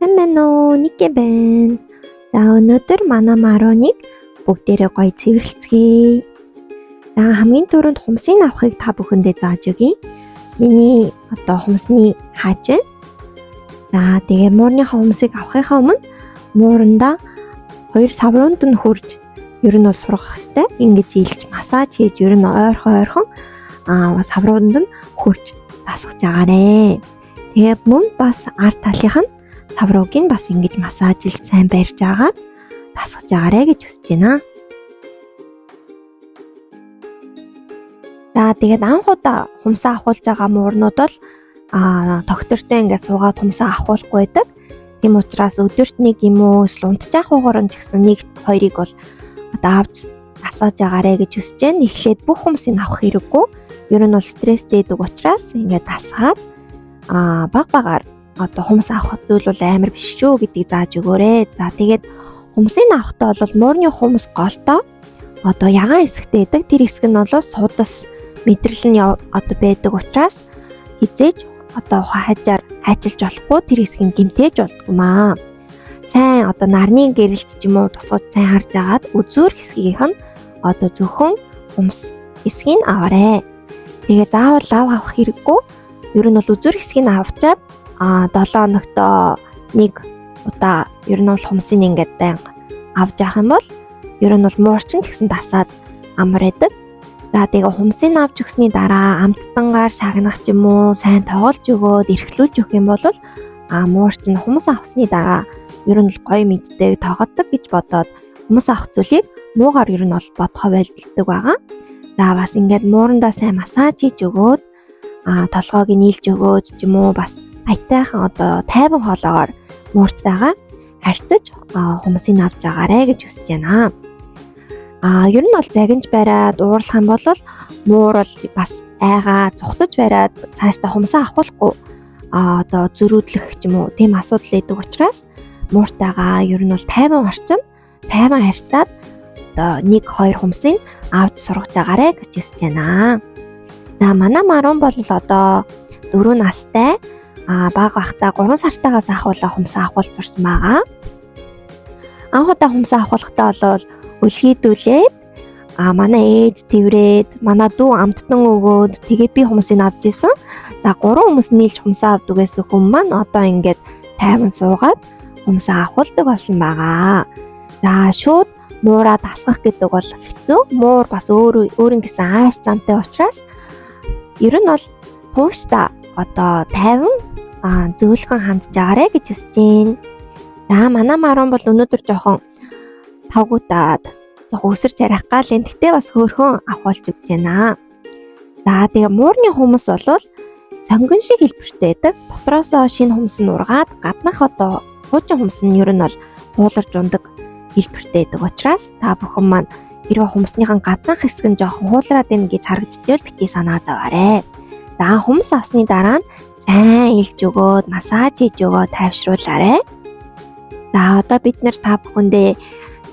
Сайн байна уу? Никэ байна. За өнөөдөр манай Марууныг бүгдээрээ гоё цэвэрлэцгээе. За хамгийн түрүүнд хумсыг авахыг та бүхэндээ зааж өгье. Миний одоо хумсны хааж байна. За тэгээ муурныхаа хумсыг авахынхаа өмнө муурандаа хоёр савруунд нь хурж ер нь бол сургах хэвээр ингэж илж массаж хийж ер нь ойрхон ойрхон савруунд нь хурж дасгаж агаарэ. Тэгээ мөн бас ард талынх нь саврууг нь бас ингэж массажилж сайн барьж агаад дасгаж агаарэ гэж хүсэж байна. За тэгээд анх удаа хумсаа авахулж байгаа муурнууд бол доктортой ингээд суугаад хумсаа авахулахгүй байдаг. Тийм учраас өдөрт нэг юм уу эсвэл унтчих хугаар нь ч гэсэн нэг хоёрыг бол одоо авч асааж агаарэ гэж хүсэж байна. Эхлээд бүх хумсыг авах хэрэггүй. Ер нь бол стресстэй байдаг учраас ингээд дасгаад баг багаар одоо хумс авах зүйл бол амар биш шүү гэдгийг зааж өгөөрэй. За тэгээд хумсыг авахдаа бол муурны хумс голдоо одоо ягаан хэсэгтэй байдаг. Тэр хэсэг нь бол судас мэдрэл нь одоо байдаг учраас хизээж одоо хажаар хайчилж болохгүй, тэр хэсгийг гэмтээж болдгоо маа. Сайн одоо нарны гэрэлт ч юм уу тусгаж сайн харж агаад үзүүр хэсгийнх нь одоо зөвхөн хумс хэсгийг аваарэ. Тэгээ заавал лав авах хэрэггүй. Ер нь бол үзүүр хэсгийг авчаад 7 хоногтоо нэг удаа ер нь бол хумсыг ингээд байнга авч явах юм бол ер нь бол муурчин ч гэсэн дасаад амар байдаг. За тэгээ хумсыг авч өгсөний дараа амттангаар шагнах ч юм уу сайн тоглож өгөөд эрхлүүлж өгөх юм бол муур чинь хумс авсны дараа ер нь л гоё мэддэг, тоогодог гэж бодоод хумс авах зүйлийг муугаар ер нь бол бодхоо байлддаг байгаа. За бас ингээд муурандаа сайн массаж хийж өгөөд толгойг нийлж өгөөд ч юм уу бас аятайхан одоо тайван хоолоогоор мууртайгаа харьцаж хумсыг авч агаарэ гэж хүсэж байна. Ер нь бол загинж бариад уурлах юм бол муур бол бас айгаа зүхтаж бариад цаашдаа хумсаа авахгүй одоо зөрүүдлэх ч юм уу тийм асуудал байдаг учраас мууртайгаа ер нь бол тайван орчин тайван харьцаад одоо 1 2 хумсыг авч сургаж агаарэ гэж хүсэж байна. За манай Марун бол одоо 4 настай бага байхдаа 3 сартаагаас ахуулаа хумсаа авахул сурсан байгаа. Анх удаа хумсаа авахулахдаа бол өлхийдүүлээд манай ээж тэрврээд манай дүү амттан өгөөд тэгээ би хумсыг авч исэн. За 3 хүмүүс нийлж хумсаа авдаг байсан хүн маань одоо ингээд тайван суугаад хумсаа авахулдаг болсон байгаа. За шууд муураа дасгах гэдэг бол хэцүү. Муур бас өөр өөрөн гэсэн ааш зантай учраас ер нь бол тууштай одоо тайван зөөлхөн хандж агаарэ гэж хүсэж байна. За манай Марун бол өнөөдөр жоохон тавгуудаад жоохон өсөрч арих гал энэ. Гэтэ бас хөөрхөн авахулж өгч байна. За тэгээ муурны хумс бол сонгон шиг хэлбэртэй байдаг. Дотроосоо шинэ хумс нь ургаад гаднах одоо хуучин хумс нь ер нь бол хууларч ундаг хэлбэртэй байдаг учраас та бүхэн маань хэрвээ хумсныхан гаднах хэсэг нь жоохон хуулраад байна гэж харагдчихвэл битгий санаа зовоорой. За хумс авсны дараа нь сайн илж өгөөд массаж хийж өгөөд тайвшруулаарай. За одоо бид нэр та бүхэндээ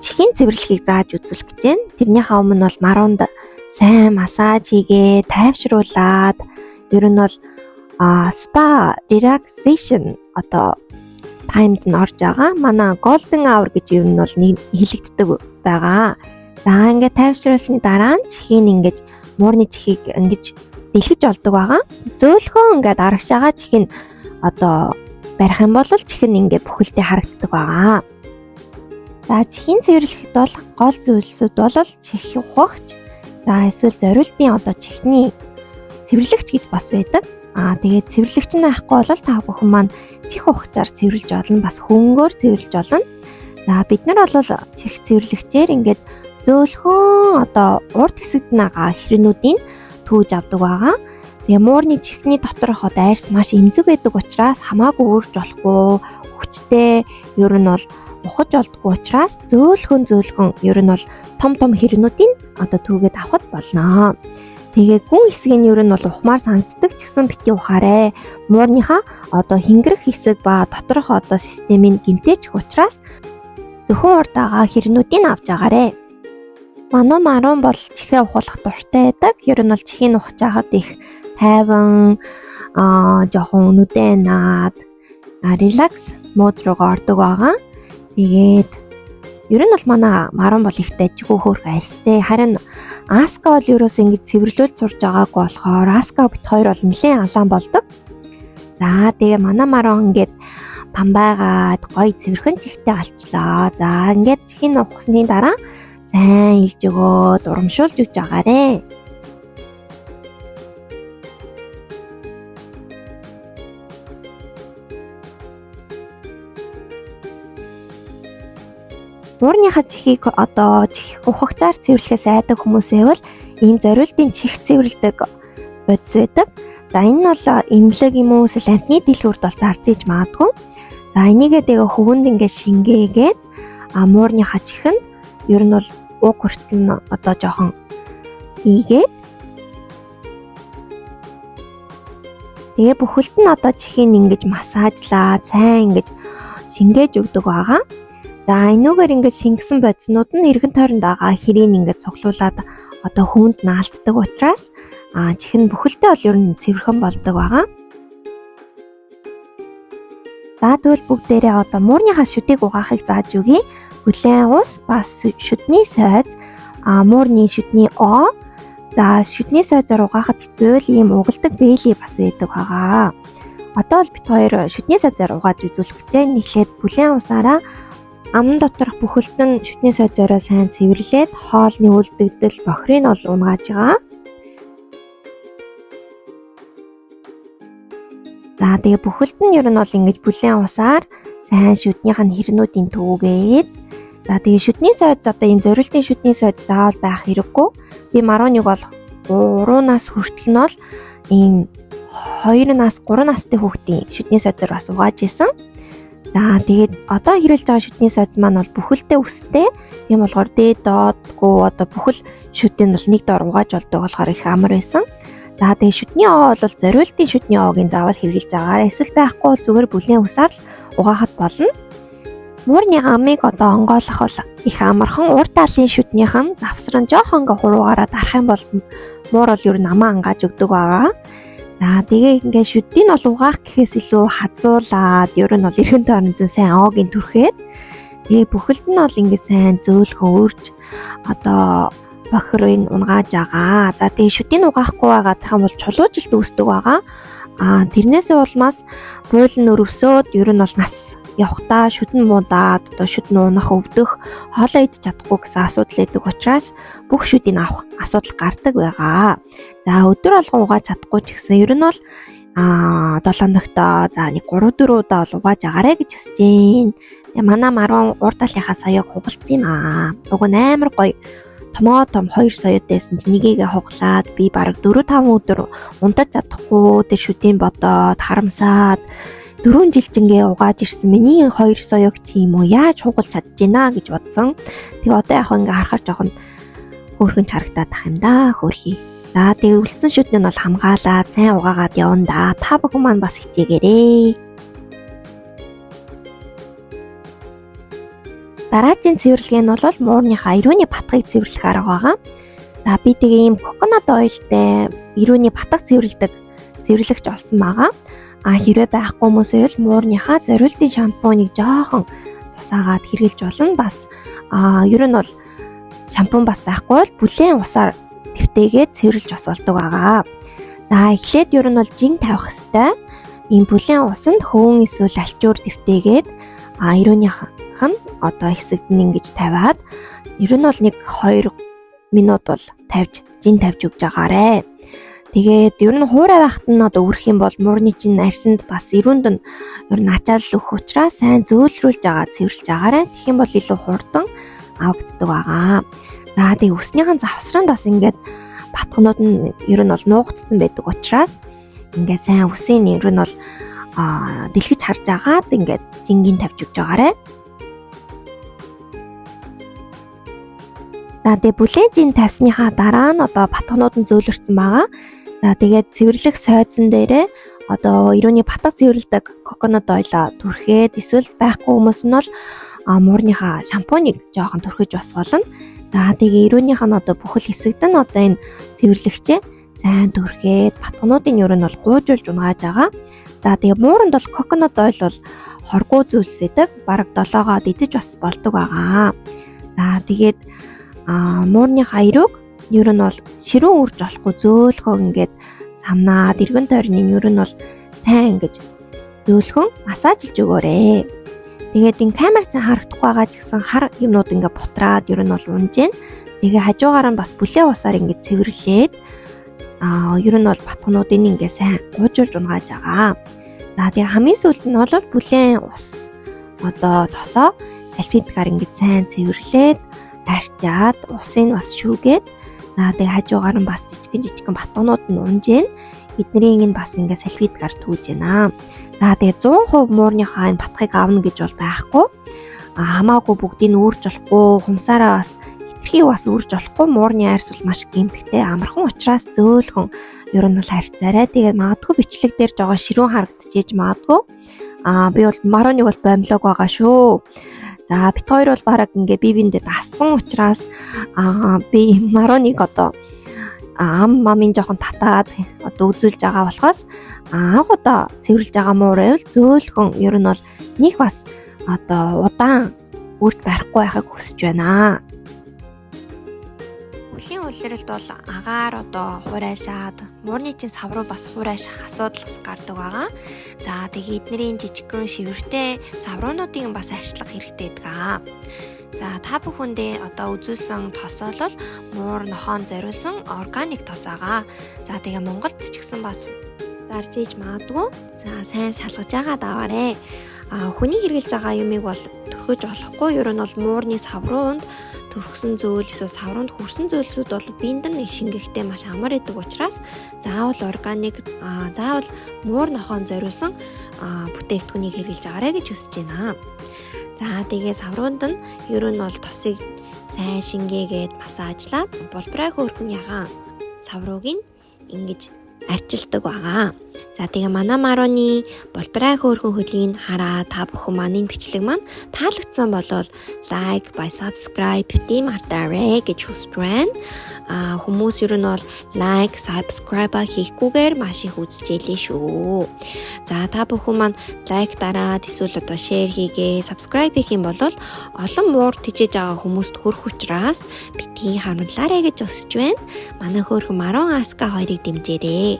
чихийн цэвэрлэхийг зааж үзүүлэх гэж байна. Тэрнийхээ өмнө бол Маруунд сайн массаж хийгээ тайвшруулад ер нь бол spa relaxation одоо time д нь орж байгаа. Манай golden hour гэж ер нь бол хэлэгддэг байгаа. За ингээд тайвшруулсны дараа нь чихийг ингэж муурны чихийг ингэж дэлгэж олдог байгаа. Зөөлхөн ингээд арагшаага чих нь одоо барих юм бол чих нь ингээд бүхэлдээ харагддаг байгаа. За чихийн цэвэрлэхэд бол гол зүйлсүүд бол чих ухагч, за эсвэл зориултын одоо чихний цэвэрлэгч гэж бас байдаг. Тэгээд цэвэрлэгч нь байхгүй бол та бүхэн маань чих ухагчаар цэвэрлж олно, бас хөнгөөр цэвэрлж олно. За бид нар бол чих цэвэрлэгчээр ингээд зөөлхөн одоо урд хэсэгт нагаа хэрнүүдийн түүж авдаг байгаа. Тэгээ муурны чихний доторх одоо арьс маш эмзэг байдаг учраас хамаагүй өөрж болохгүй, хүчтэй ер нь бол ухаж олдгүй учраас зөөлхөн зөөлхөн ер нь бол том том хэрнүүдийн одоо түүгээд авахд болно. Тэгээ гүн хэсэг нь ер нь бол ухмаар санагддаг ч гэсэн битгий ухаарэ. Муурныхаа одоо хингэрэх хэсэг ба доторх одоо системийг гэмтээчих учраас зөвхөн урд байгаа хэрнүүдийг авч агаарэ. Манай Марун бол чихээ ухуулах дуртай байдаг. Ер нь бол чихийг ухаж байхад их тайван жоохон нүдээ наад релакс мод руугаа ордог байгаа. Тэгээд ер нь бол манай Марун бол их дажгүй хөөрхөн айстай. Харин Аска бол ерөөс ингэж цэвэрлүүлж сурж байгаагүй болохоор Аска бит хоёр бол нэлээд алаан болдог. За тэгээ манай Марун ингээд памбайгаад гоё цэвэрхэн чихтэй олчлоо. За ингээд чихийг ухсны дараа сайн илж өгөөд урамшуулж өгч агаарэ. Муурныхаа чихийг одоо чих ухагцаар цэвэрлэхээс айдаг хүмүүс байвал ийм зориултын чих цэвэрлэдэг бодис байдаг. За энэ нь бол эмнэлэг юм уу эсвэл амьтны дэлгүүрт бол зарж иж магадгүй. За энийгээ тэгээ хөвөнд ингээд шингээгээд муурныхаа чихэнд ер нь бол уг хүртэл нь одоо жоохон ийгээд тэгээ бүхэлд нь одоо чихийг ингэж массажлаад сайн ингэж шингээж өгдөг байгаа. За энүүгээр ингээд шингэсэн бодиснууд нь эргэн тойронд байгаа хэрийг ингээд цуглуулад одоо хүнд наалтдаг учраас чих нь бүхэлдээ бол ер нь цэвэрхэн болдог байгаа. За тэгвэл бүгдээрээ одоо муурныхаа шүдийг угаахыг зааж өгье. Бүлээн ус бас шүдний сойз, муурны шүдний оо. За шүдний сойзоор угаахад хэцүү л ийм угалдаг бэли бас байдаг байгаа. Одоо бол бит хоёр шүдний сойзоор угааж үзүүлэх гэж байна. Эхлээд бүлээн усаараа аман доторх бүхэлд нь шүдний сойзоороо сайн цэвэрлээд хоолны үлдэгдэл бохирыг бол унгааж байгаа. За тэгээ бүхэлд нь ер нь бол ингэж бүлээн усаар сайн шүднийх нь хэрнүүдийн түүгээд за тэгээ шүдний сойз одоо ийм зориултын шүдний сойз заавал байх хэрэггүй. Би Маруныг бол 3 нас хүртэл нь бол ийм 2 нас 3 настай хүүхдийн шүдний сойзоор бас угааж исэн. За тэгээд одоо хэрэглэж байгаа шүдний сойз маань бол бүхэлдээ өстэй. Тийм болохоор дээд доодгүй одоо бүхэл шүдийг бол нэг доор угааж болдог болохоор их амар байсан. За тэгээ шүдний оо бол зориултын шүдний оогийн заавал хэрэглэж байгаарай. Эсвэл байхгүй бол зүгээр бүлээн усаар л угаахад болно. Муурны амыг одоо онгойлох бол их амархан. Урд талын шүднийх нь завсар нь жоохон ингээ хуруугаараа дарах юм бол муур бол ер нь амаа ангааж өгдөг байгаа. За тэгээ ингээ шүдийг нь бол угаах гэхээс илүү хазуулаад ер нь бол эргэн тойронд нь сайн оогийн түрхээд тэгээ бүхэлд нь бол ингээ сайн зөөлхөн өрж одоо бохирыг унгааж байгаа. За тэгээ шүдийг угаахгүй байгаа гэх юм бол чулуужилт үүсдэг байгаа. Тэрнээсээ улмаас буйл нь өрөвсөөд ер нь бол нас явхдаа шүд нь муудаад одоо шүд нь унах, өвдөх, хоолоо идэж чадахгүй гэсэн асуудал байдаг учраас бүх шүдийг авах асуудал гардаг байгаа. За өдөр болгон угааж чадахгүй ч гэсэн ер нь бол 7 хоногтоо за нэг 3-4 удаа бол угааж агаарэ гэж хүсэж байна. Тэгээ манай Марун урд талынхаа соёог хугалцсан юм аа. Уг нь амар гоё томоо том 2 соёод байсан чинь нэгээгээ хуглаад би бараг 4-5 өдөр унтаж чадахгүй тэр шүдийн бодоод харамсаад 4 жил чингээ угааж ирсэн миний 2 соёог чи юм уу яаж хугалж чадж гинэ гэж бодсон. Тэгээ одоо яг ингээ харахаар жоохон хөөрхөн чарагдаад ах юм да хөөрхий. За тэгээ үлдсэн шүдний нь бол хамгаалаад сайн угаагаад явна да. Та бүхэн маань бас хичээгээрэй. Дараагийн цэвэрлэгээ нь бол муурныхаа эрүүний батгыг цэвэрлэх арга байгаа. За би тэгээ ийм coconut oil-тай эрүүний батга цэвэрлэдэг цэвэрлэгч олсон байгаа. Хэрвээ байхгүй хүмүүс байвал муурныхаа зориултын шампуныг жоохон тусаагаад хэрэглэж болно. Бас ер нь бол шампунь бас байхгүй бол бүлээн усаар тэвтээгээд цэвэрлж бас болдог байгаа. За эхлээд ер нь бол жин тавих хэвээр. Ийм бүлээн усанд хөвөн эсвэл альчуур тэвтээгээд эрүүнийх нь одоо хэсэгт нь ингэж тавиад ер нь бол 1-2 минут бол тавьж жин тавьж өгч агаарэ. Тэгээд ер нь хуурай байхад нь одоо үрэх юм бол муурны чинь арьсанд бас эрүүнд нь ер нь ачаал өгөх учраас сайн зөөлрүүлж байгаа цэвэрлж агаарэ. Тэгэх юм бол илүү хурдан авагддаг байгаа. За тэгээ өснийхэн завсранд бас ингээд батгнууд нь ер нь бол нуугдсан байдаг учраас ингээд сайн үсийг ер нь бол дэлгэж харж агаад ингээд жингийн тавьж өгч байгаарэ. За тэгээ бүлээн жин тавьсныхаа дараа нь одоо батгнууд нь зөөлөрсөн байгаа. За тэгээд цэвэрлэх сойзон дээрээ одоо эрүүний батга цэвэрлэдэг coconut oil-а түрхээд эсвэл байхгүй хүмүүс нь бол муурныхаа шампуныг жоохон түрхэж бас болно. За тэгээ эрүүнийх нь одоо бүхэл хэсэгт нь одоо энэ цэвэрлэгчээ сайн түрхээд батгнуудын ер нь бол гуйжуулж унгааж байгаа. За тэгээ мууранд бол coconut oil бол хоргүй зүйлс байдаг. Бараг долоогоод идэж бас болдог байгаа. За тэгээд муурныхаа эрүүг ер нь бол ширүүн үрж болохгүй зөөлхөө ингээд самнаад эргэн тойрны ер нь бол сайн ингэж зөөлхөн массажлж өгөөрэй. Тэгээд энэ камер цан харагдахгүй байгаа ч гэсэн хар юмнууд ингээ бутраад ер нь бол унж гэн. Тэгээ хажуугаар нь бас бүлээн усаар ингээ цэвэрлээд ер нь бол батгнуудыг ингээ сайн гуужуулж унгааж байгаа. За тэгээ хамгийн сүүлд нь бол бүлээн ус одоо тосоо салфеткаар ингээ сайн цэвэрлээд арчаад усыг бас шүүгээд, за тэгээ хажуугаар нь бас жижигэн жижигэн батгнууд нь унж гэн. Эднэрийг нь бас ингээ салфеткаар түүж байна. За тэгээ 100% муурныхаа энэ батхыг авна гэж бол байхгүй. Хамаагүй бүгдийг нь үүрж болохгүй, хумсаараа бас хэтэрхий бас үүрж болохгүй. Муурны арьс бол маш гэмтгтэй, амархан учраас зөөлхөн ер нь бол харьцаарай. Тэгээд магадгүй бичлэг дээр жоохон ширүүн харагдчихэж магадгүй. Би бол Мароныг бол бомлоог байгаа шүү. За бид хоёр бол бараг ингээ бие биендээ дассан учраас би Мароныг одоо ам мамын жоохон татаад одоо үзүүлж байгаа болохоос анх удаа цэвэрлж байгаа муур байвал зөөлхөн ер нь бол нэг бас одоо удаан үрд барихгүй байхыг хүсэж байна. Хөлийн улиралд бол агаар одоо хуурайшаад муурны чинь сав руу бас хуурайших асуудал бас гардаг байгаа. За тэгээ эднэрийн жижигхэн шивэртэй савруунуудыг бас арчлах хэрэгтэй байдаг. За та бүхэндээ одоо үзүүлсэн тос бол муур нохойн зориулсан органик тос байгаа. За тэгээ Монголд ч гэсэн бас зарж ийж магадгүй. За сайн шалгаж агаад аваарэ. Хүний хэрэглэж байгаа юмыг бол түрхэж болохгүй. Ер нь бол муурны савруунд түрхсэн зүйл эсвэл савруунд хүрсэн зүйлсүүд бол биед нь шингэхтэй маш амар байдаг учраас заавал органик, заавал муур нохойн зориулсан бүтээгдэхүүнийг хэрэглэж аваарай гэж хүсэж байна. За тэгээ савруунд нь ер нь бол тосыг сайн шингээгээд массажлаад булбраа хөөрхөн ягаан саврууг нь ингэж арчилдаг байгаа. За тэгээ манай Мароны булбраа хөөрхөн хөлийг хараа та бүхэн манай бичлэг маань таалагдсан болвол like, ба subscribe битгий мартаарай гэж хүсэж байна. Хүмүүс ер нь бол like, subscribe хийхгүйгээр маш их үзчихээлээ шүү. За та бүхэн маань like дараад эсвэл одоо share хийгээ, subscribe хийх юм бол олон муур тэжээж байгаа хүмүүст хүрэх учраас битгий харамлаарай гэж хүсэж байна. Манай хөөрхөн Марон Аска хоёрыг дэмжээрэй.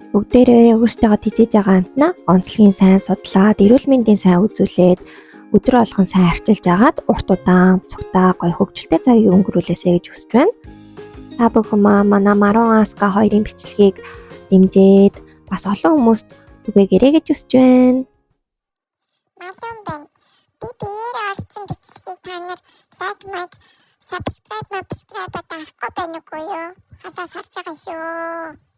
Бүгдээрээ өөрсдийгөө тэжээж байгаа амьтнаа онцлогийн сайн судлаад, эрүүл мэндийн сайн үзүүлээд, өдөр болгон сайн арчилж агаад урт удаан цугтаа гоё хөгжилтэй цагийг өнгөрүүлээсэй гэж хүсэж байна. Та бүхэн манай Марон Аска хоёрын бичлэгийг дэмжиж бас олон хүмүүст түгээгээрэй гэж хүсэж байна. Малун байна. Би биеэрээ орсон бичлэгийг та нар like, майк, subscribe, subscribe дарахгүй байна уу юу? Халаас харж байгаа шүү.